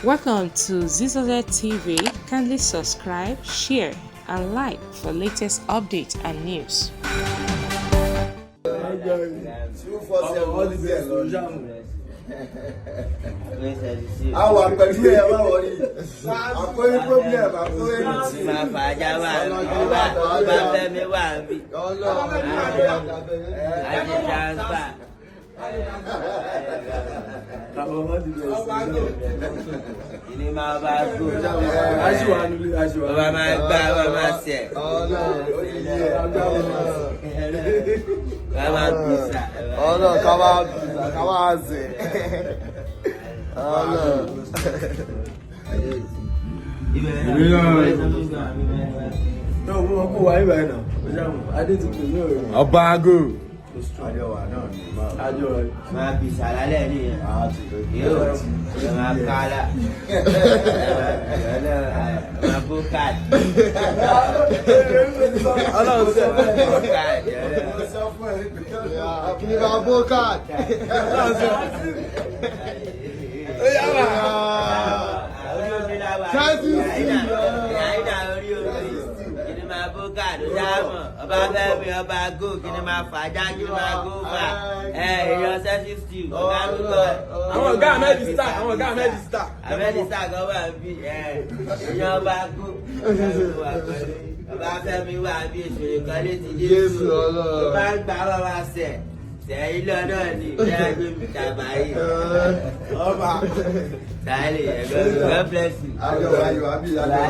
Welcome to Zizoze TV. Kindly subscribe, share, and like for latest updates and news. 247. All the best, ló A wà pẹ̀lú ẹ̀, wá wọlé. Àkóyí problem, àkóyí anything. Máa fàájà wà wà, ọba Fẹ́mi wà bí àti transfer. All the best. Ìní máa bá gò. Aṣíwá nílé, aṣíwá. Ọba máa gbá, ọba máa sẹ̀. Ọba máa gbèsà. Ọlọ́run ká wá bìsà, ká wá zẹ̀. Ọlọ́run. Náà mo kó wa ibà yìí náà. Ó ṣàmù, Adé ti pè ní ọ̀rẹ́. Ọba ago. Àjọwà náà ni máa. Àjọ rẹ̀. Máa gbèsà lálẹ́ nìyẹn. Yóò ẹ máa kálá. Máa bó káàdì. Ọlọ́run sọ. Bó káàdì. Kí ni máa bó káàdì? Orí omi la wà. Chelsea. Ìyá orí omi. Kìnì máa bó káàdì sáàmù. Ọba Fẹ́mi, ọba gò, kìnì máa fàájà, kìnì máa gò fà. Ẹ èèyàn sẹ́sì stew. Ọba gbígbọ́. Àwọn ọ̀gá Ahmed Star, àwọn ọ̀gá Ahmed Star. Ahmed Star kan wà bí èèyàn ọba gò. Ọba Fẹ́mi wà bí ìṣòro kan létí Jésù. Jésù Ọlọ́run. Tó bá ń gbà wọ́n wá sẹ̀. Sẹ́yìn lọ́dọ̀ ni ìfẹ́ gbé mi tàbá yìí. Ọba. Sáré, God bless you. Àjọwà, àjọwà bí àjọwà.